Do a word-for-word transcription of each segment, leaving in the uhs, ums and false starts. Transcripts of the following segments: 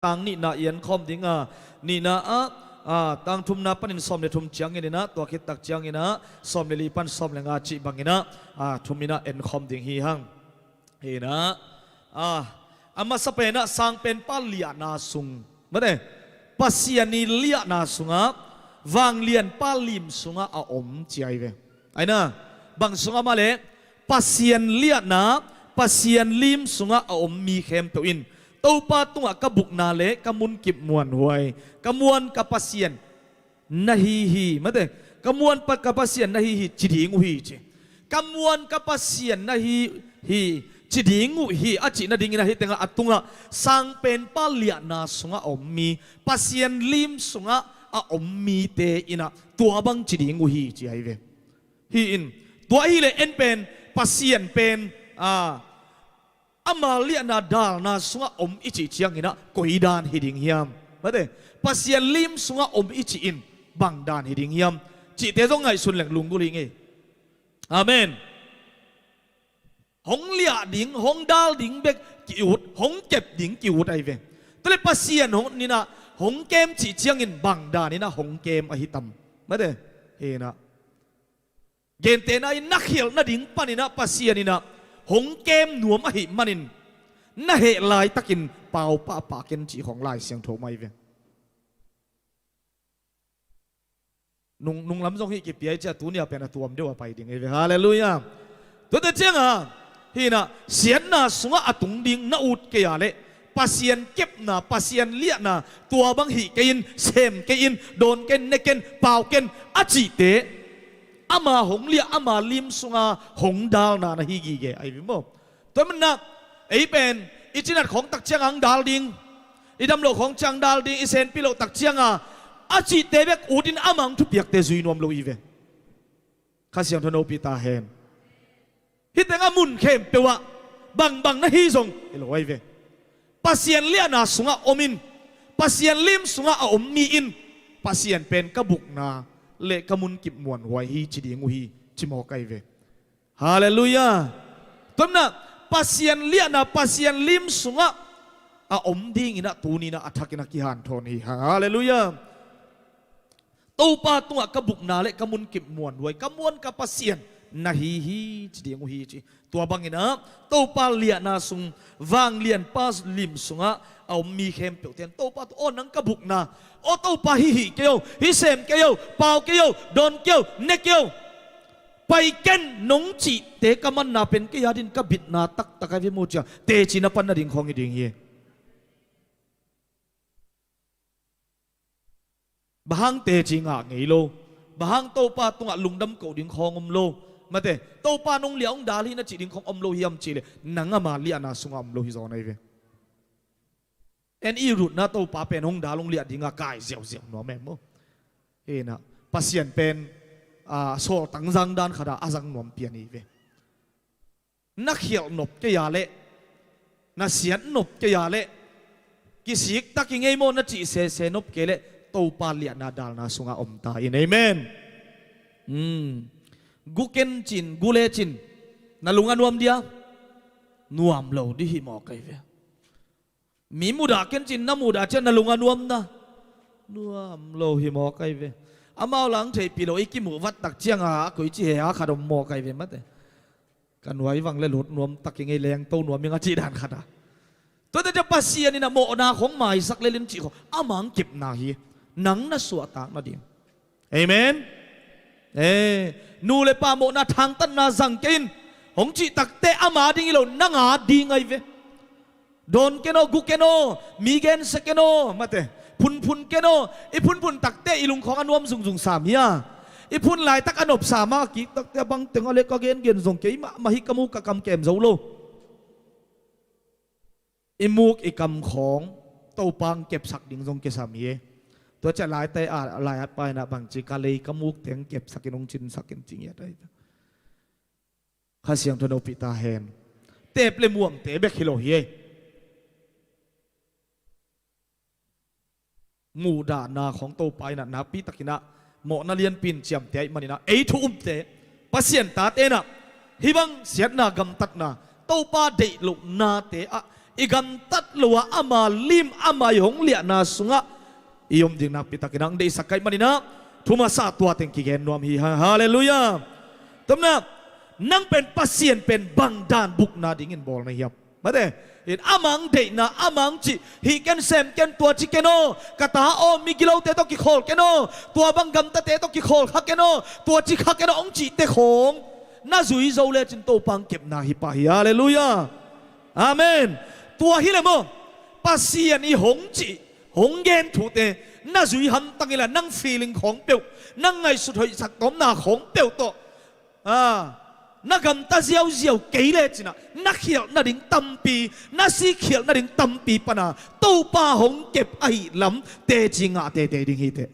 tang nihna i en khawm ding a, nihna ah, a, tang thumna panin sawm le thum ciangin inah, tua khit tak ciangin ah sawm le li pan sawm le nga cih bangin ah, a, thum inah en khawm ding hi hang. Hi inah, a, a masa pen ah sangpenpa liahna sung, mate, Pasian i liahna sungah vanglianpa lim sungah a om ci ahi ve. Aina, bang sungah mah leh, Pasian liahna, Pasian lim sungah a om mi khempeuh in Topa tungah ka bukna le ka munkip muanhuai, ka muan ka Pasian na hi hi, mate, ka muan pa ka Pasian na hi hi ci ding uh hi ci. Ka muan ka Pasian na hi hi ci ding uh hi a cih nadingin ahi tengah a tungah sangpenpa liahna sungah a om mi, Pasian lim sungah a om mite inah tua bang ci ding uh hi ci ahi ve. Hi in, tua ahileh en pen, Pasian pen, a, ama liahna dalna sungah om i cih cianginah koi dan hi ding hiam? Mate, Pasian lim sungah om i cih in bang dan hi ding hiam? Cihte zong ngaihsun leng lunggulh hi ngei. Amen. Hong liah ding, hong dal ding bek ki-ut, hong kep ding ki-ut ahi ve. Tua le Pasian hong ninah hong kem cih ciangin bang dan inah hong kem ahi tam? Mate, hi inah, gentehna in na khialh nading paninah Pasian inah hong kem nuam ahih manin na heh laitakin pau pahpah ken cih khong Lai Siangtho mah hi ve. Nung, nunglam zong hih kipia i cia tunia pen a tuam deuh a pai ding hi ve. Halleluiah. Tuate cianga hi inah siatna sungah a tung ding na ut kei a leh Pasian kepna, Pasian liahna, tua bang hih kei in, sem kei in, dawn ken, ne ken, pau ken a cihte ama hong liah, ama lim sunga hong dalna na hi gige ahi ve maw? Tua manah ei pen i cinat khawng tak cianga hong dal ding, i damloh khawng ciang dal ding, i senpi loh tak cianga a cihte bek utin amah hong thupiakte zui nuam lo hi ve. Kha Siangtho nopi ta hen. Hih tengah mun khempeuh ah bangbang na hi zong hi lo ahi ve. Pasian liahna sungah om in, Pasian lim sungah a om mi in Pasian pen ka bukna le ka munkip muanhuai hi ci ding uh hi ci mawk ahi ve. Halleluiah. Tua manah Pasian liahna, Pasian lim sungah a om dinginah tuninah a thakinah kihanthawn hi hang. Halleluiah. Topa tungah ka bukna le ka munkip muanhuai, ka muan ka Pasian na hi hi ci ding uh hi ci. Tua banginah Topa liahna sung, vanglianpa lim sungah a om mi khempeuhte in Topa tu, aw nang ka bukna, aw Topa hih hih kei o, hih sem kei o, pau kei o, dawn kei o, ne kei o, pai ken nong cihte ka manna pen kei adin ka bitna taktak ahi ve maw cia teci na pan nading khawng hi ding hi. Bang hang teci ngah ngei lo? Bang hang Topa tungah lungdam koh ding khawng om lo? Mate, Topa nong liah hong dal hi na cih ding khawng om lo hiam cihleh nang ama liahna sungah om lo hi zaw na hi ve. En i rutna Topa pen hong dal hong liah dinga kai ziauziau nuam em maw? Hi inah Pasian pen, a, sawltang zang dan khatah a zang nuam pian hi ve. Na khialh nop kei a leh, na siat nop kei a leh, kisik tak i ngei maw na cih sese nop kei leh Topa liahna dalna sungah om ta in. Amen. Hmm. Gu ken cin, gu le cin, na lung a nuam dia? Nuam lo dih hi mawk ahi ve. Mi mudah ken cin na mudah ciah na lung a nuam na? Nuam lo hi mawk ahi ve. Amau lang theihpih lo i kimuh vat tak cianga a koici he a khat om mawk ahi ve mate. Ka nuai vang le lut nuam tak i ngei lengto nuam i nga cih dan khat a. Tuate ciah Pasian inah mawhna khong maisak lelin cih khong amang kepna hi. Nang na suahtak nading. Amen. Eh, nu le pa mawhna thangtatna zang kei in hong cih takte ama ding hi lo nang a ding ahi ve. Dawn ken aw, gu ken aw, mi gensia ken aw, mate, phunphun ken aw. I phunphun takte i lungkhawng a nuam zungzung sam hi a. I phun laitak a nop sam a, kik takte a bang teng a le ka gengen zong kei mahmah hi, ka muk ka kam kem zo lo. I muk i kam khawng Topa hong kepsak ding zong kisam hi. Tua ciah laite a, lai-at pa inah bangci ka lei ka muk teng kepsak in hong cinsak in ci ngiat ahi. Kha Siangtho nopi ta hen. Tep le muamte bek hi lo hi. Muhdahna khawng Topa inah nakpi takinah mawhna lianpi in ciamte ahih maninah ei thu umte, Pasian tate inah hih bang siatna gamtatna Topa deih lohnate ah I gamtat lo-a ama lim, ama i hong liahna sungah i om ding nakpi takin ang deihsak ka hih manin ah, thu masa tua teng kigen nuam hi hang. Halleluiah. Tua manin ah, nang pen Pasian pen bang dan bukna dingin bawl na hiam? Mate, in amah deihna, amah cih, hih ken, sem ken, tua ci ken aw, ka ta aw, migilote tawh kikhawl ken aw, tua bang gamtate tawh kikhawl kha ken aw, tua ci kha ken aw, hong cihte khawng na zui zo lecin Topa hong kepna hi pah hi. Halleluiah. Amen. Tua hi leh maw, Pasian i hong cih, hong gen thute na zui hamtang inla, nang feeling khawng peuh, nang ngaihsut hoihsak tawmna khawng peuh tawh, a, na gamta ziauziau kei lecin ah, na khialh nading tampi, na sik khialh nading tampi pan a Topa hong kep ahih lam teci ngah teitei ding hi teh.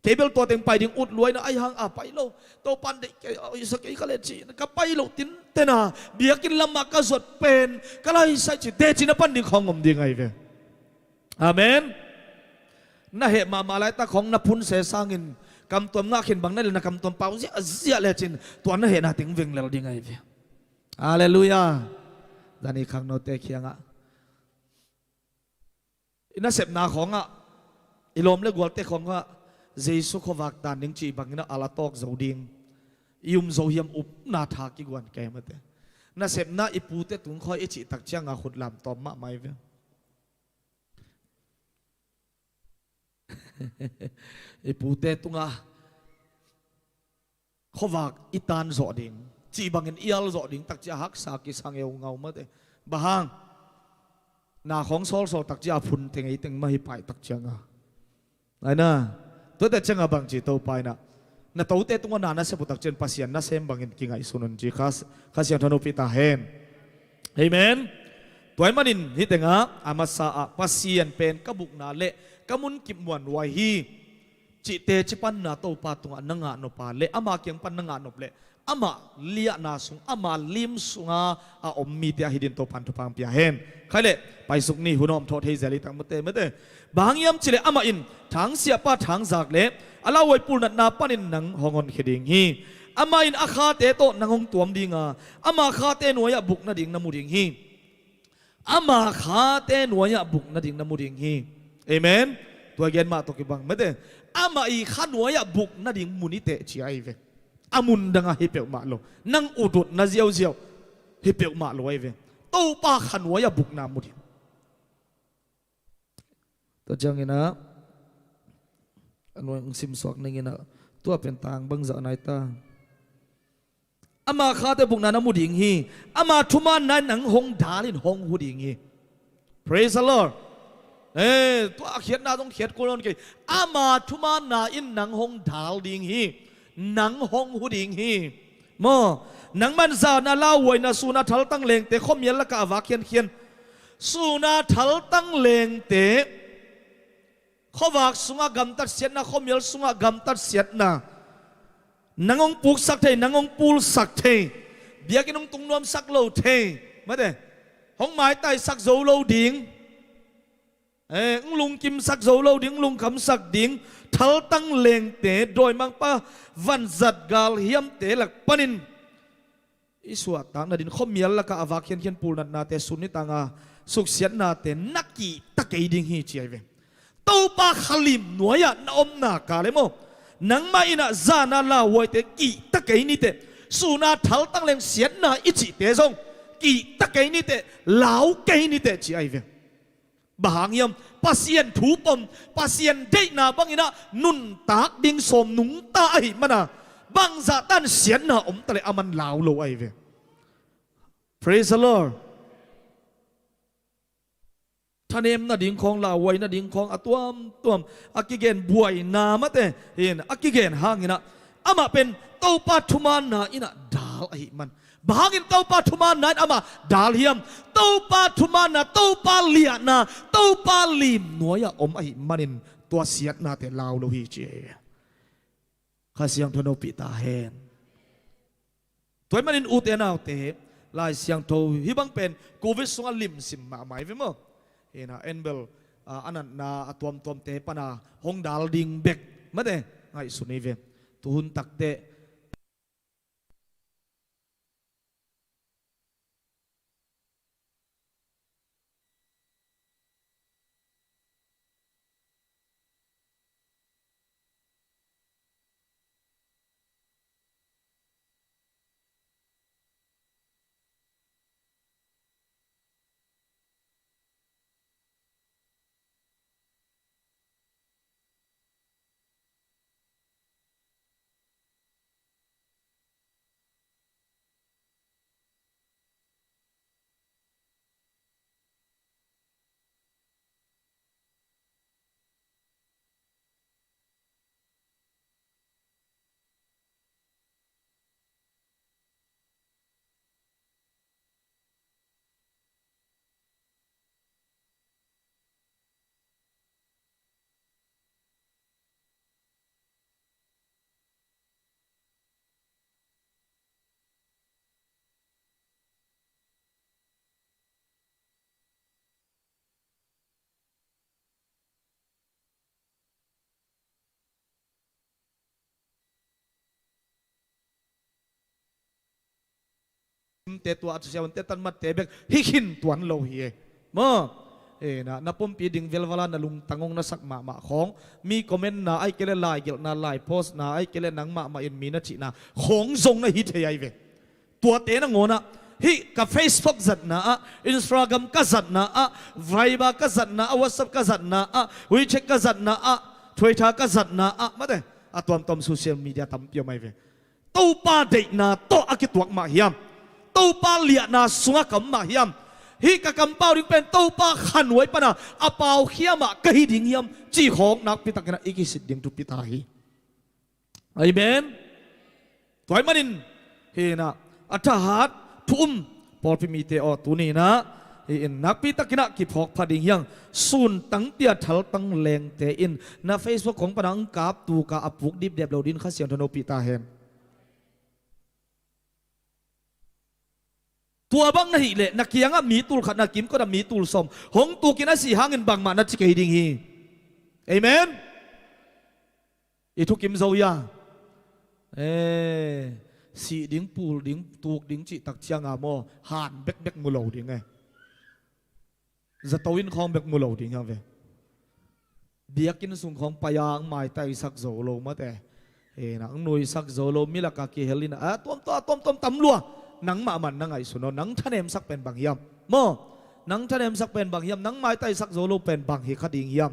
Kei bel tua teng pai ding ut lua in ah, ahih hang a pai lo, Topa in deih kei, a, i sa kei kha leh ci-in ka pai loh tinten a, biakinn lamah ka zuat pen, ka laisai ci, teci na pan ding khawng om ding ahi ve. Amen. Na heh mahmah laitak khawng na phun se sangin, kamtuam ngah khin bang na leh na kamtuam pau ziahziah lecin, tua na hehna teng veng lel ding ahi ve. Halleluiah. Zani khangnote kiangah, i nasepna khawngah, i lawm le gualte khawngah, Jesu khuavak tan ding cih bangin ah a la tawk zo ding, i um zo hiam upna tha kiguan kei mate. Nasepna i pute tung khawi i cih tak ciangah khut lam tawm mahmah hi ve. I pute tungah khuavak i tan zawh ding, cih bangin i al zawh ding tak ciah haksa kisang eungau mate. Bang hang, na khawng sawlsawl tak ciah phun teng ei teng mah hi pai tak ciangah. Aina, tuate ciangah bang ci Topa in ah, na tote tungah na na sep uh tak ciang Pasian nasem bangin kingaihsun un ci Kha, Kha Siangtho in hopih ta hen. Amen. Tua ahih manin hih tengah a masa ah Pasian pen ka bukna le ka munkip muanhuai hi cih teci panna Topa tungah na ngah nop a le ama kiang pan na ngah nop le amah liahna sung, ama lim sunga a om mite ahi dingin Topa in thupha hong pia hen. Khai leh paisuk ni, hun a om thawh thei zel hi tak mate, mate. Bang hang hiam cih leh amah in thangsiahpa thangzak le a lauhuai pulnatna panin nang hong honkhia ding hi. Amah in a khate tawh nang hong tuam ding a, ama khate nuai-ah buk nading na mu ding hi. Ama khate nuai-ah buk nading na mu ding hi. Amen. Tua gen mah tawh kibang mate. Amah i kha nuai-ah buk nading mu ni teh ci ahi ve. A mun dangah hi peuhmah lo. Nang ututna ziauziau hi peuhmah lo ahi ve. Topa kha nuai-ah bukna mu ding. Tua ciangin ah, a nuai hong simsuak ning in ah, tua pen tang bangzah nai ta. Ama khate bukna na mu ding hi. Ama thumaanna in nang hong dal in hong hu ding hi. Praise the Lord. Eh, tua a khiatna zong khiat kul nawn kei. Ama thumaanna in nang hong dal ding hi. Nang hong hu ding hi. Maw, nangman zan a lauhuaina, sun a thaltang lengte, khuamial lakah a vak khiankhian, sun a thaltang lengte, khuavak sungah gamtat siatna, khuamial sungah gamtat siatna, nang hong puksak thei, nang hong pulsak thei, biakinn hong tung nuamsak lo thei, mate, hong maitaisak zo lo ding, eh, hong lungkimsak zo lo ding, hong lungkhamsak ding thaltang lengte, dawimangpa vanzat galhiamte lak panin i suahtak nading, khuamial lakah a vak khiankhian pulnatnate, sun nitanga suksiatnate na kihta kei ding hi ci ahi ve. Topa kha lim nuai-ah na omna ka le maw, nangmah in ah zan a lauhuaite kihta kei ni teh, sun a thaltang leng siatna i cihte zong kihta kei ni teh, lau kei ni teh ci ahi ve. Bang hang hiam, Pasian thu pom, Pasian deihna bangin ah nuntak ding sawm nungta ahih manin ah, bangzah tan siatna om ta leh aman lau lo ahi ve. Praise the Lord. Thanem nading khawng, lauhuai nading khawng a tuamtuam a kigen, buaina mate in a kigen hangin ah, amah pen Topa thumaanna in ah dal ahih man. Bang hangin Topa thumaanna in amah dal hiam? Topa thumaanna, Topa liahna, Topa lim nuai-ah om ahih manin tua siatnate lau lo hi ci hi. Kha Siangtho in hopih ta hen. Tua ahih manin ute naute, Lai Siangtho hih bang pen Covid sungah limsim mahmah hi ve maw. Hi in ah, en bel, ah, a natna a tuamtuamte pan a hong dal ding bek mate ngaihsun hi ve. Tuhun takteh Te tua a thusia hunte tanmatte bek hi khin tuan lo hi e. Maw? E, na, na pumpi ding velvala na lungtang hong na sak mahmah khawng, mi comment na ai kei le lai gelhna, lai post na ai kei le nang mahmah in mi na cihna khawng zong na hi thei ai ve. Tuate nangawnah hih ka Facebook zatna ah, Instagram ka zatna ah, Viber ka zatna ah, WhatsApp ka zatna ah, WeChat ka zatna ah, Twitter ka zatna ah, mate, a tuamtuam social media tampi om ai ve. Topa deihna tawh a kituak mah hiam? Topa liahna sungah ka om mah hiam? Hih ka kampau ding pen Topa khanuai pana a paukhia mah ka hi ding hiam? Cih khawng nakpitakinah i kisit ding thupi ta hi. Amen. Tua ahih manin hinah a thahat thu um pawlpi mite aw, tuninah hi in nakpitakinah kiphawk pha ding hiang. Sun tangpi a thaltang lengte in na Facebook khawng pana ang kap tuka a puk dipdep lo din Kha Siangtho nopih ta hen. Tua bang na hih leh na kiangah mi tul khat, na kimkotah mi tul sawm hong tukin a sih hangin bangmah na ci kei ding hi. Amen. I thukim zo ia? E, sih ding, pul ding, tuk ding cih tak cianga maw, han bekbek mu lo ding e. Zato in khawng bek mu lo ding hiang ve. Biakinn sung khawng pai-a ang maitaisak zo lo mate, e, nang nuisak zo lo, milaka kihel in a tuamtuam, a tuamtuam tam lua. Nangmah man na ngaihsun aw, nang thanemsak pen bang hiam? Maw? Nang thanemsak pen bang hiam? Nang maitaisak zo lo pen bang hi kha ding hiam?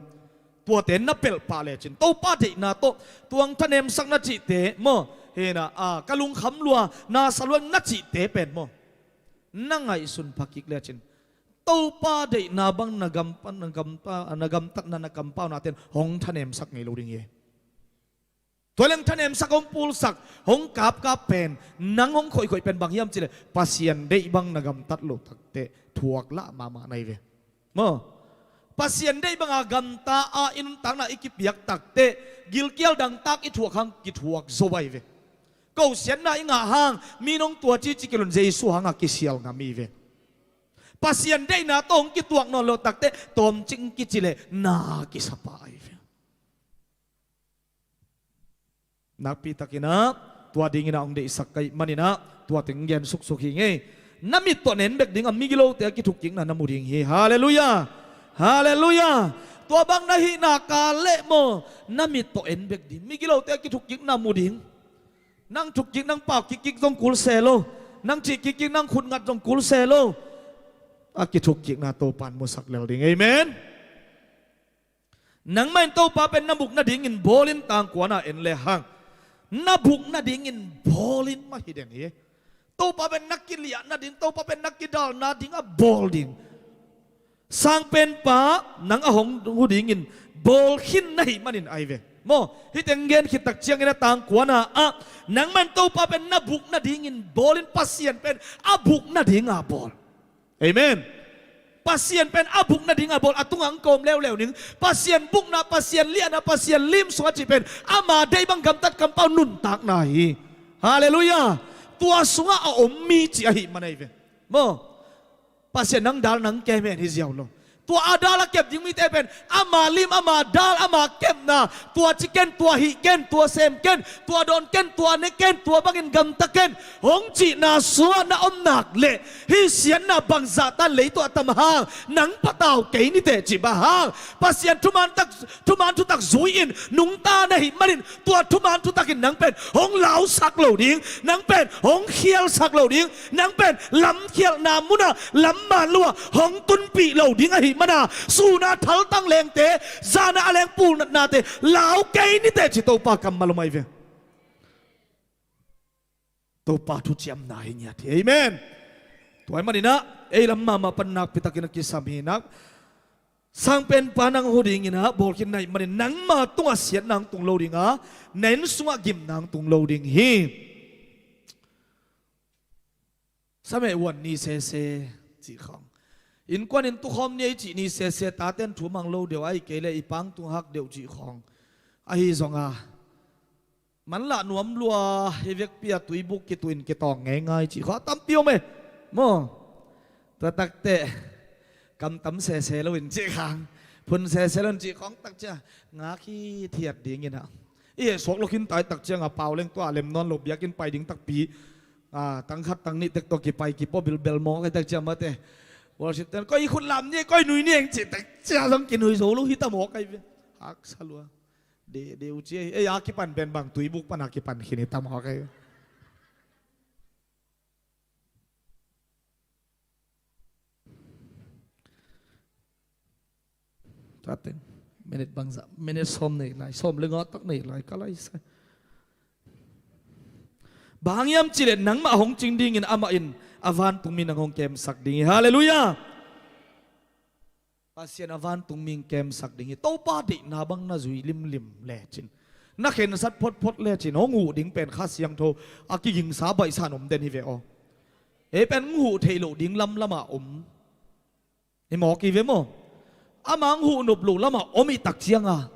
Tuate na pelh pah lecin Topa deihna tawh tuang thanemsak na cihte maw, hena a ka lungkham lua, na sa lua na cihte pen maw, na ngaihsun pha kik lecin Topa deihna bang na gam, na gam, na gamtatna, na kampauna ten hong thanemsak ngei lo ding hi. Tua leng thanemsak, hong pulsak, hong kapkap pen, nang hong khoihkhoih pen bang hiam cileh Pasian deih bang na gamtat loh takteh thuak lah mahmah na hi ve. Maw? Pasian deih banga gamta a i nuntakna i kipiak takteh gilkial dangtak i thuak hang kithuak zo ahi ve. Kosiatna i ngah hang mi nong tua cici kilun Jesu hanga kisial ngam hi ve. Pasian deihna tawh hong kituak nawn loh takteh tawmcik kicileh na kisapa ahi ve. Nakpitakinah tua dinginah hong deihsak ka hih maninah tua teng gen suksuk hi ngei. Na mit tawh na en bek ding a migilote a kithukkikna na mu ding hi. Halleluiah. Halleluiah. Tua bang na hihna ka leh maw, na mit tawh en bek ding, migilote a kithukkikna mu ding. Nang thukkik, nang pau kikkik zong kul se lo. Nang cih kikkik, nang khutngat zong kul se lo. A kithukkikna Topan musak lel ding. Amen. Nangmah in Topa pen na buk nadingin bawlin tangkuana en lehang na buk nadingin bawlin mah hi den hi. Topa pen na kiliah nading, Topa pen na kidal nading a bawl ding Sangpenpa nang a hong hu dingin bawl khin na hih manin ahi ve. Maw, hih teng gen khit tak ciangin a tangkuana ah nangmah in Topa pen na buk nadingin bawlin Pasian pen a buk nadinga bawl. Amen. Pasian pen a buk nadinga bawl, a tungah ang kawm leuleu ning. Pasian bukna, Pasian liahna, Pasian lim sungah cih pen ama deih bang gamtat kampau nuntakna hi. Halleluiah. Tua sungah a om mi cih ahih man ahi ve. Maw? Pasian nang dal nang kem hen hi ziau lo. Tua a dal a kep ding mite pen ama lim, ama dal, ama kepna, tua ci ken, tua hih ken, tua sem ken, tua dawn ken, tua ne ken, tua bangin gamta ken hong cihna sungah na om nak leh hih siatna bangzah tan leitungah a tam hang, nang patau kei ni teh ci bang hang. Pasian thuman tak, thuman thutak zui-in nungta na hih manin tua thuman thutakin nang pen hong lausak lo ding, nang pen hong khialsak lo ding, nang pen lamkhialhna munah lam man lo-ah hong tunpih lo ding ahih mana, suna thaltang lengte, zana a leng pulnatnate lau kei ni teh ci Topa kammal om ahi ve. Topa thuciamna hi ngiat hi. Amen. Tua ahih maninah ei lam mahmah pan nakpitakin a kisam hi nak. Sangpenpa nang hu dinginah bawl khin na hih manin nangma tungah siatna ang tung lo dinga, na inn sungah gimna ang tung lo ding hi. Sameh uan ni sese cih khawng, innkuan in tukhawm ni ei cih ni sese, taten thu mang lo deuh, ahih kei leh i pang tung hak deuh cih khawng ahi zonga, manlah nuam lua, hi vekpi a tuibuk kituin kitawng ngeingai cih khawng a tampi om e. Maw? Tua takteh kam tam sese loin cih khang, phun sese loin cih khawng tak cia ngak hithiat dinginah i heh suak lo khin tai tak cianga pau leng tua a lem nawn lo, biakinn pai ding takpi A, tang khat tang nih tek tawh kipai kipua bilbel mawk ei tek cia mate. Worship ten koi khut lam ni, koi nui ni eng ci tek cia zong kinui zo lo hi ta mawk ei ve. Haksa lua. De de u ci ei, ei a kipan pen bang tuibuk pan a kipan khin hi ta mawk ei ve. Tate, minute bangzah, minute sawm nei lai, sawm le nga tak nei lai ka lai sai. Bang hang hiam cileh nangmah hong cing dingin amah in a vantungmi nang hong kemsak ding hi. Halleluiah. Pasian a vantungmi hong kemsak ding hi. Topa deihna bang na zui limlim lecin, na khensat photphot lecin hong huh ding pen Kha Siangtho a kigingsa baihsa in om den hi ve aw. Ei pen hong huh theih loh ding lamlamah om. I mawk i ve maw? Amah hong huh nop loh lamah om i tak cianga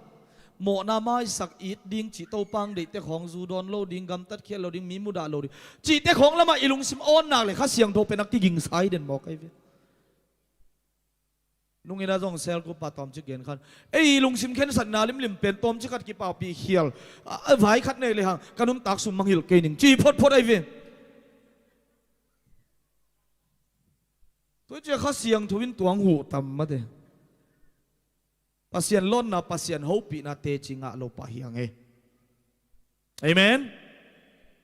mawhna maisak, it ding cih, Topa hong deihte khawng zu dawn lo ding, gamtat khial lo ding, mi mudah lo ding cihte khawng lamah i lungsim awnnak le Kha Siangtho pen a kigingsa i den mawk ei ve. Nungin a zong selkupa tawmcik gen khan, ei lungsim khensatna limlim pen tawmcik khat kipahpih khial, a, a vai khat nei lehang ka nuntak sung mangngilh kei ning ci photphot ei ve. Tua cia Kha Siangtho in tuang huh tam mate. Pasian lawnna, Pasian hopihna teci ngah lo pah hi hang ei. Amen.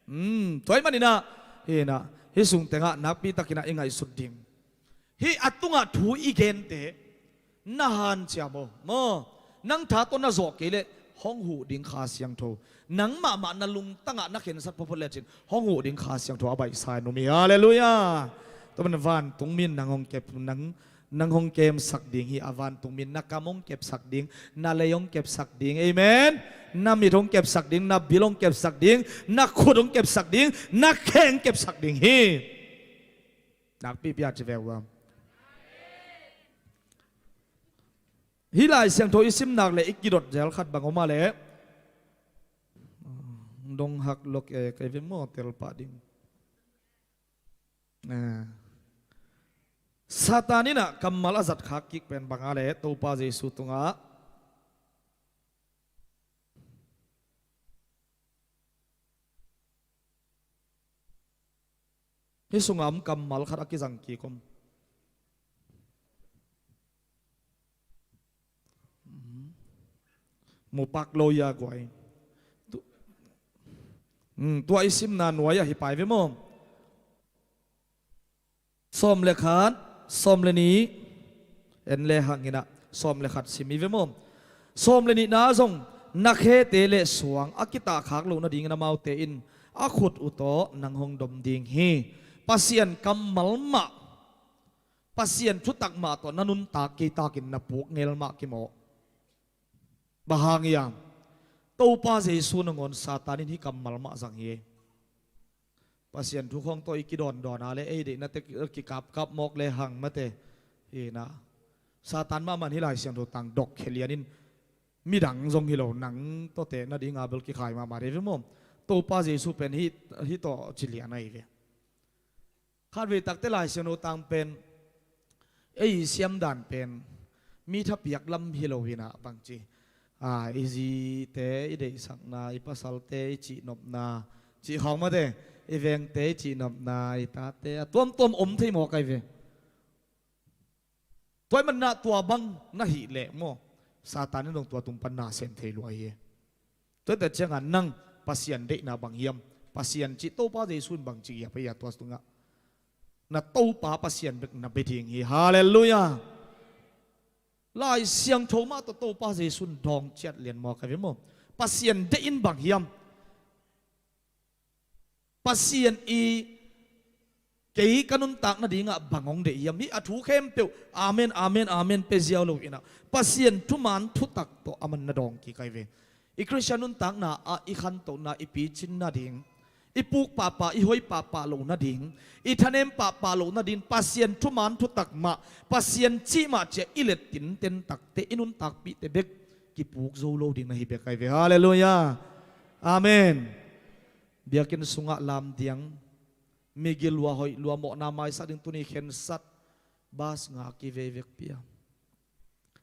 Hmm, tua ahih manin ah, hi na, hih sung tengah nakpi takin ah i ngaihsut ding. Hih a tungah thu i gente na hanciam aw maw? Nang tha tawh na zawh kei leh hong huh ding Kha Siangtho, nang mahmah na lungtangah na khensat photphot lecin hong huh ding Kha Siangtho a baihsa in om hi. Halleluiah. Tua manin vantungmi in nang hong kep, nang, nang hong kemsak ding hi. A vantungmi in na kam hong kepsak ding, na lei hong kepsak ding. Amen. Na mit hong kepsak ding, na bil hong kepsak ding, na khut hong kepsak ding, na khe hong kepsak ding hi. Nakpi pia ci ve uh a. Hih Lai Siangtho i simnak le i kidot zel khat bang om a leh, dong hak lok e, kei ve maw, tel pah ding. Ah. Satan in ah kammal a zat khak kik pen bang a leh Topa Jesu tungah hih sungah om kammal khat a kizang kik om. Mu pak lo ia guai. Tu-, hmm, tua i simna nuai ah hi pai ve maw? Sawm le khat, sawm le nih, en le hang in ah, sawm le khat sim i ve maw? Sawm le nihna zong, na khete le suang a kitahkhak loh nadingin amaute in a khut uh tawh nang hong dom ding hi. Pasian kammal mah, Pasian thutak mah tawh na nuntak kei takin na puk ngel mah kimawh. Bang hang hiam? Topa Jesu nangawn Satan in hih kammal mah zang hi. Pasian thu khawng tawh i kidawndawn a le ei deihna teh kikapkap mawk le hang mate. Hi na. Satan mahmah in hih Lai Siangtho tang dok khia lian in midang zong hi lo, nang tawh teh nading a bel kikhai mahmah dei ve maw? Topa Jesu pen hih, hih tawh ci lian ahi ve. Khatvei takte Lai Siangtho tang pen ei i siam dan pen mi thapiak lam hi lo in ah bangci, a, i zite i deihsakna, i pasalte i cihnopna, cih khawng mate, i vengte i cihnopna, i tate a tuamtuam om thei mawk ahi ve. Tua ahih manin ah tua bang na hih leh maw, Satan in zong tua tung pan na sem thei lua hi. Tua hita ciangin nang Pasian deihna bang hiam? Pasian cih Topa Jesu in bangci hiam, tua tungah na Topa Pasian bek na bia ding hi. Halleluiah. Lai Siangtho mah tawh Topa Jesu in dawng ciat lian mawk ahi ve maw? Pasian deih in bang hiam? Pasian i kei ka nuntak nadingah bang hong deih hiam? Hih a thu khempeuh amen, amen, amen pia ziau lo in ah Pasian thuman thutak tawh aman na dawng kik ahi ve. I Khristian nuntakna ah i khantohna, i picin nading, i puk pahpah, i hoi pahpah loh nading, i thanem pahpah loh nading Pasian thuman thutak mah, Pasian cih mah ciah i let tinten takte, i nuntakpihte bek kipuk zo lo ding na hi bek ahi ve. Halleluiah. Amen. Biakinn sungah lamdiang, migil lua, hoih lua, mawhna maisak ding tuni khensat, bas nga kivei vekpi a,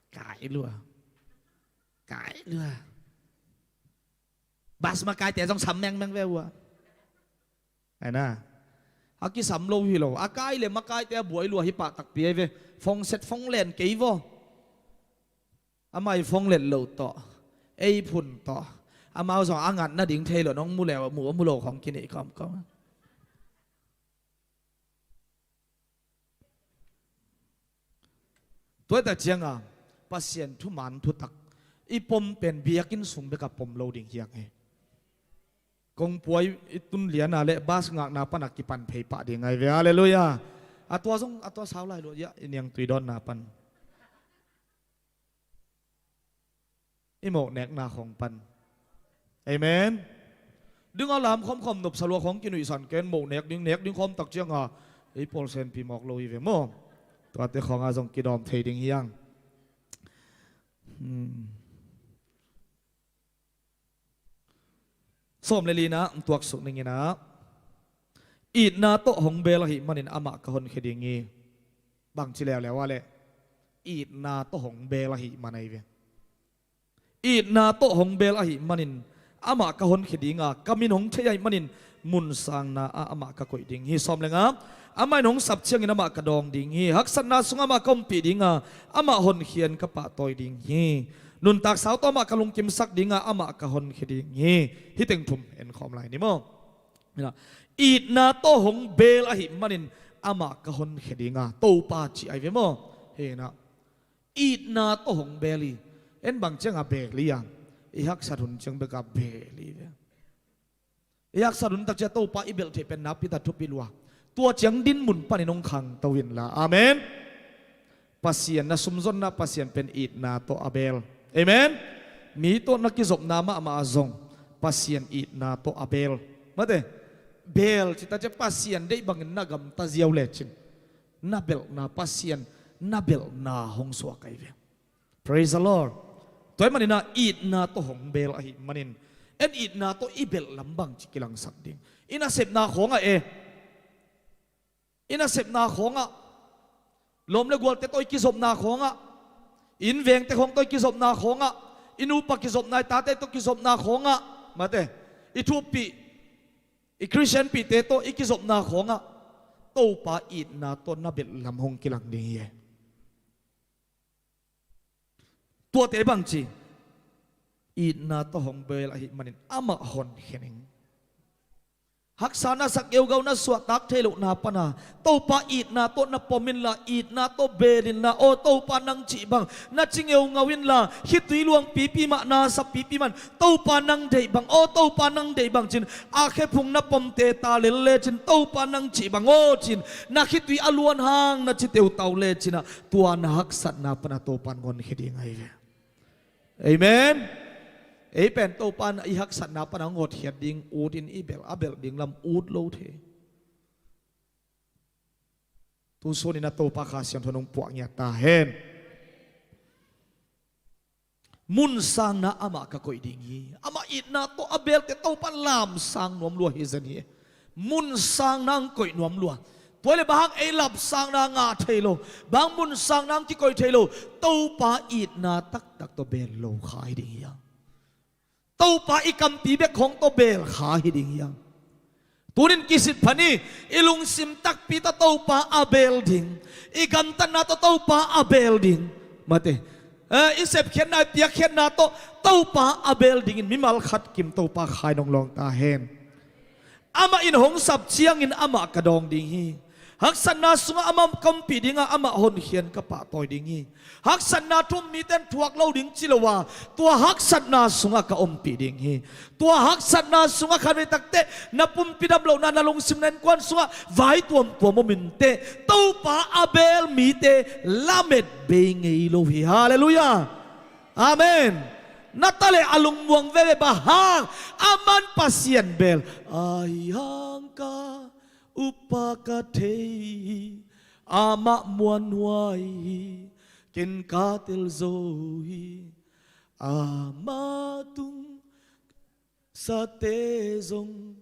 kai lua, kai lua. Bas makaite zong sam mengmeng ve uh a. Ai na. A kisam lo hi lo. A kai le makaite a buai lua hi pah takpi ai ve. Fongset fonglen kei vaw. Amah i fonglet loh tawh, ei phun tawh, amau zong a ngat nading thei lo, nong mu le mu, mu lo khong kinih kawmkawm. Tua hi ta cianga Pasian thuman thutak i pom pen biakinn sung beka pom lo ding hiang hi. Kongpuai i tun liana le bas ngakna pana kipan phei pah ding ai ve. Halleluiah. A tua zong a tua sau lai lo ia i niangtui dawnna pan, i mohnekna khong pan. Amen. Dinga lam khomkhom nopsa lua khong kinuihsan ken mohnek ding nek ding khom tak cianga ei pawl senpi mawk lo hi ve maw? Tuate khonga zong kidawm thei ding hiang. Hmm. Sawm le lina tuaksuk ninginah itna tawh hong bel ahih manin amah ka honkhia ding hi. Bangci leuleu ah le itna tawh hong bel ahih man ahi ve. Itna tawh hong bel ahih manin amah ka honkhia dinga ka min hong thei ahih manin mun sangna ah amah ka koih ding hi. Sawm le nga. Amah in hong sap ciangin amah ka dawng ding hi. Haksatna sungah amah ka ompih dinga amah honkhian ka pahtawi ding hi. Nuntak sau tawh amah ka lungkimsak dinga amah ka honkhia ding hi. Hih teng thum en khawm lai ni maw? Itna tawh hong bel ahih manin amah ka honkhia dinga Topa ci ai ve maw? Hinah itna tawh hong bel hi. En bang cianga bel hi a, i haksat hun ciang beka bel hi ve. I haksat hun tak cia Topa i belh theih pen nakpi ta thupi lua. Tua ciang din mun panin hong khangto inla. Amen. Pasian na sumzonna Pasian pen itna tawh a bel. Amen. Mi tawh na kizopna mahmah a zong Pasian itna tawh a bel. Mate, bel cita cia Pasian deih bangin na gamta ziau lecin na belhna Pasian na belhna hong suak ahi ve. Praise the Lord. Tua ahih maninah itna tawh hong bel ahih manin en itna tawh i belh lam bangci kilangsak ding? I nasepna khawngah e, i nasepna khawngah, lawm le gualte tawh i kizopna khawngah, i innvengte khawng tawh i kizopna khawngah, i nupa kizopna, i tate tawh kizopna khawngah, mate, i thuppih, i Khristianpihte tawh i kizopna khawngah Topa itna tawh na belh lam hong kilang ding hi e. Tuate bangci itna tawh hong bel ahih manin amah honkhia ning. Haksa na sak geugau na suahtak thei lohna pana Topa itna tawh na pom inla, itna tawh bel inla, aw Topa nang cih bang na ci ngeungau inla, khitui luang pipi mah, na sap pipi man, Topa nang deih bang, aw Topa nang deih bang cin a khephung na pomte ta lel lecin Topa nang cih bang aw cin na khitui a luan hang na ci teutau lecinah tua na haksatna pana Topa in honkhia ding ahi ve. Amen. Ei pen Topa in i haksatna pana hong hotkhiat ding utin i belh a belh ding lam ut lo thei. Tusuninah Topa Kha Siangtho in hong puah ngiat ta hen. Mun sangna amah ka koih ding hi. Amah itna tawh a belte Topa lamsang nuam lua hi zen hi. Mun sangna hong koih nuam lua. Tua le bang hang ei lamsangna ngah thei lo, bang mun sangna hong kikoih thei lo, Topa itna taktak tawh bel lo kha hi ding hiang. Topa i kampi bek hong tawh bel kha hi ding hiang. Tunin kisit phan i, i lungsim takpi tawh Topa a bel ding, i gamtatna tawh Topa a bel ding. Mate, eh, i sepkhiatna, i piakkhiatna tawh Topa a bel dingin mimal khat kim Topa khai nong lawng ta hen. Amah in hong sap ciangin amah ka dawng ding hi. Haksatna sungah amah ka ompih dingah amah honkhian ka pahtawi ding hi. Haksatna thum mite in thuak lo ding ci lo a, tua haksatna sungah ka ompih ding hi. Tua haksatna sungah khatvei takteh na pumpi dam lohna, na lungsim, na innkuan sungah vai tuamtuam om inteh, Topa a bel mite lamet bei ngei lo hi. Halleluiah. Amen. Na ta le a lungmuang veve, bang hang? Aman Pasian bel ahi hang ka upa ka thei hi. Amah muanhuai hi, ken ka tel zo hi. Amah tung sate zong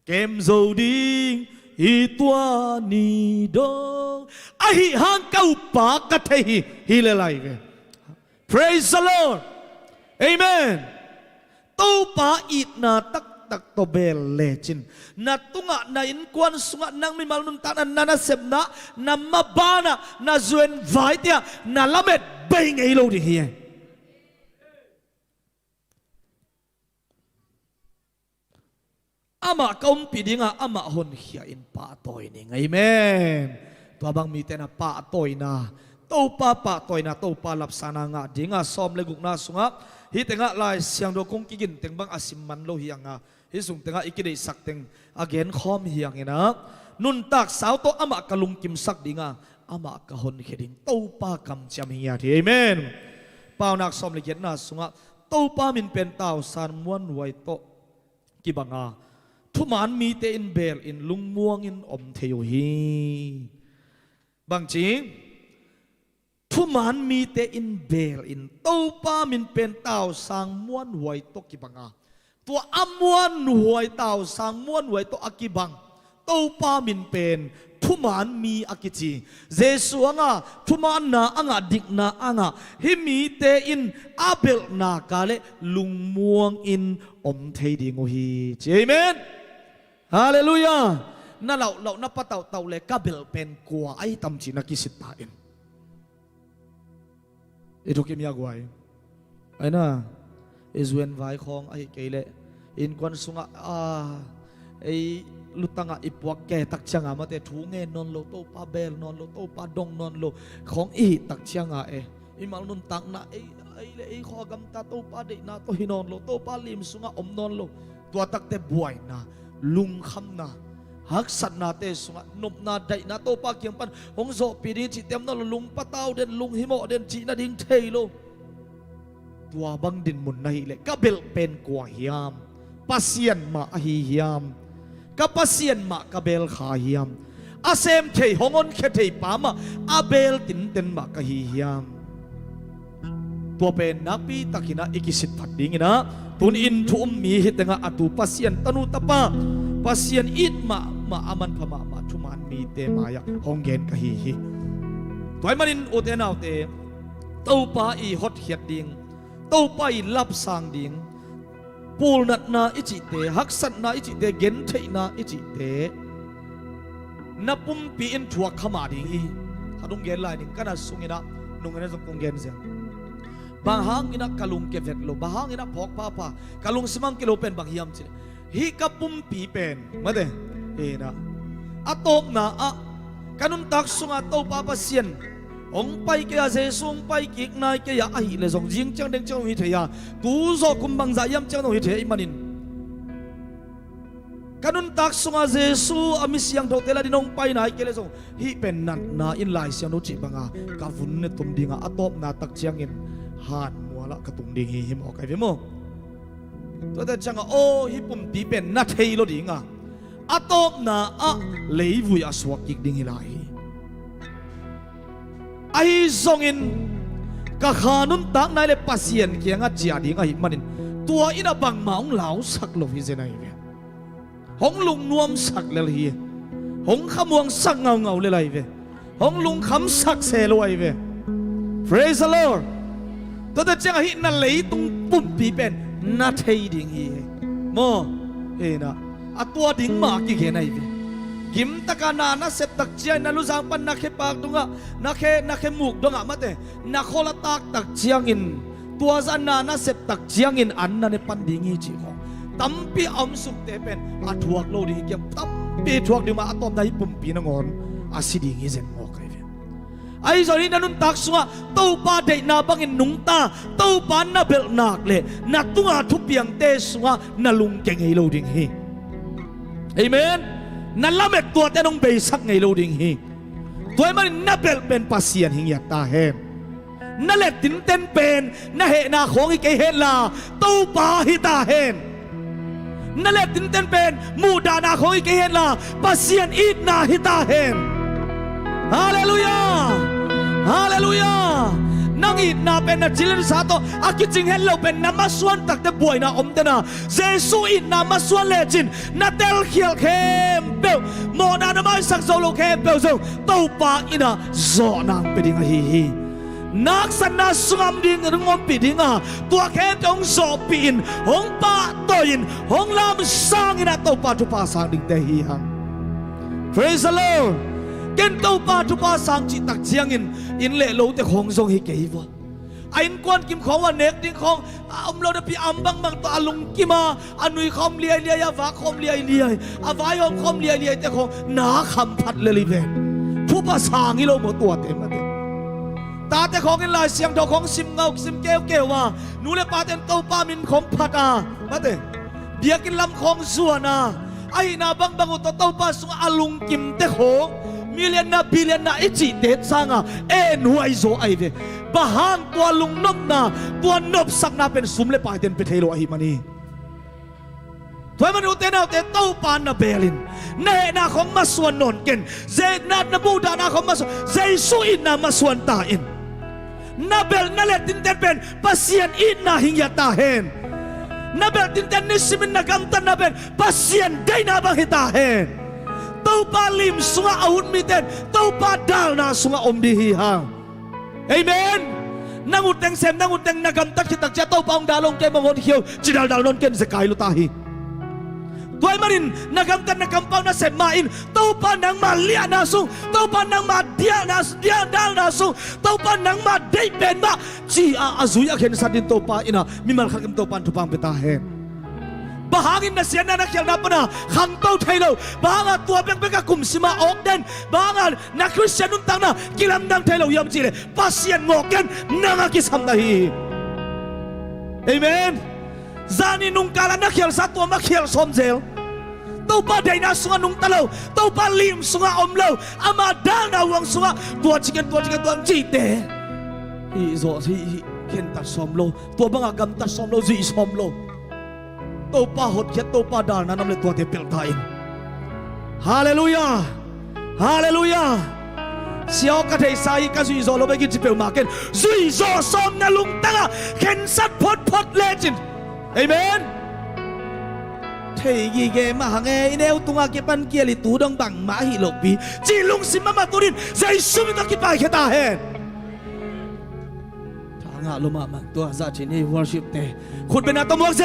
kem zo ding hi tua ni dong. Ahi hang ka upa ka thei hi. Hi le lai ve. Praise the Lord. Amen. Topa itna tak tak tawh beel lecin, na tungah, na innkuan sungah, nang mimal nuntakna, na nasepna, na mabanah, na zuenvai te ah na lamet bei ngei lo ding hi. Amah ka umpih ding a, amah honkhia in pahtawi ning. Amen. Tua bang mite na pahtawina, Topa pahtawina, Topa lapsangna ngah ding a, sawm le gukna sungah, hih tengah Lai Siangtho kong kigin teng bang a sim man lo hi hang a, hih sung tengah i kideihsak teng a genkhawm hi hang in a, nuntak sau tawh amah ka lungkimsak ding a, amah ka honkhia ding, Topa kamciam hi ngiat hi. Amen. Paunak sawm le giatna sungah, Topa min pen tausan muanhuai tawh kibang a, thuman mite in beel in lungmuang in om thei uh hi. Bangci, thuman mite in beel in, Topa min pen tausang muanhuai tawh kibang a, tua a muanhuai, tausang muanhuai tawh a kibang Topa min pen thuman mi a kici. Jesu a ngah, thumanna a ngah, dikna a ngah hih mite in a belhna ka le lungmuang in om thei ding uh hi, ci. Amen. Halleluiah. Na lauhlauh, na patautauh le ka belh pen kua ahi tam ci na kisit ta in. I thukim hi a guai. Aina, i zuenvai khawng ahi kei leh innkuan sungah, a, ei lutangah i puak ke tak cianga mate thu ngen nawn lo, Topa beel nawn lo, Topa dong nawn lo khawng i hih tak cianga e, i mal nuntakna ei, ei le ei khua gamta Topa deihna tawh hi nawn lo, Topa lim sungah om nawn lo. Tua takte buaina, lungkhamna, haksatnate sungah nopna, daihna, Topa kiang pan hong zawhpih ding cihte om nawn lo, lungpatau den, lunghimawh den cih nading thei lo. Tua bang dinmun na hih leh ka belh pen kua hiam? Pasian mah ahi hiam? Ka Pasian mah ka beel kha hiam? A sem thei, hong honkhia thei pa mah, a beel tinten mah ka hi hiam? Tua pen nakpi takin ah i kisit phat dingin ah, tun in thu um mi hih tengah a tu Pasian tanu tapa, Pasian it mahmah, a manpha mahmah thuman mite mai-ah hong gen ka hi hi. Tua ahih manin ute naute, Topa i hotkhiat ding, Topa i lapsang ding, pulnatna i cihte, haksatna i cihte, gentheihna i cihte na pumpi in thuak kha mah ding hi. Khat hong gen lai ning, ka nat sungin ah nung en a zong kong gen zel. Bang hangin ah ka lungkia vet lo, bang hangin ah phawk phapha, ka lungsim hong kia lo pen bang hiam cih leh, hih ka pumpi pen, mate, hi na, a tawpna ah ka nuntak sungah Topa Pasian hong pai kei a, Jesu hong pai kik nai kei a, ahih leh zong zing ciang deng ciang hong hi thei a, tu zawh kum bangzah hiam ciang hong hi thei ahih manin, ka nuntak sungah Jesu a mi siangthote la dingin hong pai nai kei leh zong, hih pen natna in Lai Siangtho cih banga ka vun ne tum dingah a tawpna tak ciangin hanmual ah ka tung ding hi, hi maw, kai ve maw? Tuate ciangah aw, hih pumpi pen na thei lo dinga, a tawpna ah leivui a suak kik ding hi lai hi. Ahi zongin ka kha nuntak nai le Pasian kiangah ciah ding ahih manin, tua in ah bangmah hong lausak lo hi zen ahi ve. Hong lungnuamsak lel hi. Hong khamuangsak ngaungau lel ahi ve. Hong lungkhamsak se lo ahi ve. Praise the Lord. Tuate ciangah hih na leitung pumpi pen na thei ding hi. Maw, hi na, a tua ding mah a kigen ahi ve. Gimtaka na nasep tak ciangin na luzang pan na khepak dongah, na khe, na khe muk dongah, mate, na khol a tak tak ciangin, tua zah na nasep tak ciangin an na ne pan ding hi cih khawng tampi a om sukte pen a thuak lo ding hi kiam, tampi thuak ding mah, a tawpna hih pumpi nangawn a si ding hi zen maw, kai ve. Ahi zongin hih na nuntak sungah Topa deihna bangin nungta, Topa na belh nak leh na tunga thupiangte sungah na lungke ngei lo ding hi. Amen. Na lamet tuate nong beisak ngei lo ding hi. Tua ahih manin na belh pen Pasian hi ngiat ta hen. Na let tinten pen na hehna khawng hi kei henla, Topa hi ta hen. Na let tinten pen muhdahna khawng hi kei henla, Pasian itna hi ta hen. Halleluiah. Halleluiah. Nang itna pen na cilin sa tawh a kicing het lo pen na masuan takte buaina om tena, Jesu itna masuan lecin na telkhialh khempeuh, mawhna na maisak zo lo khempeuh zong Topa in ah zawhna hong pia ding ahi hi. Naksatna sungah om ding, hong ompih ding a, tua khempeuh hong zawhpih in, hong pahtawi in, hong lamsang in ah Topa thupha sang dingte hi hang. Praise the Lord. Ken Topa thupha sang cih tak ciangin inn le lote khawng zong hi kei vua. A innkuan kim khawng uh a nek ding khawng a om lo napi, a bangbang tawh a lungkim a, a nui khawm liailiai, a vak khawm liailiai, a vaihawm khawm liailiai te khawng na kham phat lel hi ve. Thupha sang hi lo maw tuate mate. Tate khawng in Lai Siangtho khawng sim ngau, sim keukeu a, nu le pate in Topa min khawng phat a, mate, biakinn lam khawng zuan a, ahihna bangbang uh tawh Topa sungah a lungkimte khawng million-na, billion-na i cihte sangah en huai zaw ahi ve. Bang hang? Tua lungnopna, tua nopsakna pen sum le paite in pia thei lo ahih man hi. Tua ahih manin ute naute, Topa na beel in, na hehna khawng masuan nawn ken. Zei na, na muhdahna khawng masuan, Jesu itna masuan ta in. Na belh na let tinten pen Pasian itna hi ngiat ta hen. Na belh tinten nisimin na gamtatna pen Pasian deihna bang hi ta hen. Topa lim sungah a ut mite in Topa dalna sungah om ding hi hang. Amen. Nang utteng sem, nang utteng na gamtat khit tak ciang Topa hong dal hong, kei bang hong khia uh ci daldal nawn ken, zekai lua ta hi. Tua ahih manin na gamtat, na kampau, na sem ma in Topa nangma liahna sung, Topa nangma diahna, diah dalna sung, Topa nangma deih pen mah ci-a a zui a khensat ding Topa in ah mimal khat kem Topa in thupha hong pia ta hen. Bang hangin na siatna na khialhna pana khangto thei lo? Bang hangin tua bekbek a kum sima awk den? Bang hangin na Khristian nuntakna kilamdang thei lo hiam cih leh Pasian ngawh ken, nang a kisam na hi hi. Amen. Zani nungkal a na khialsa tua mah khial sawm zel. Topa deihna sungah nungta lo, Topa lim sungah om lo, ama dalna huang sungah tua ci ken, tua ci ken, tua cihte hi zaw hi, hi khentat sawm lo, tua bangah gamtat sawm lo, zuih sawm lo. Topa hotkhiat, Topa dalna nam le tuate pelh ta in. Halleluiah. Halleluiah. Sia aw, ka theihsa hi, ka zuihzawh lo bek hi ci peuhmah ken. Zuihzawh sawm na lungtangah khensat photphot lecin. Amen. Thei gige mah hang e, i neu tungah kipan kial i tu dong bangmah ahi lopi cih lungsim mahmah tunin Jesu min tawh kipaikhia ta hen. Tha ngah lua mahmah tua zah cin hi worship te. Khut bengna tawh muak zia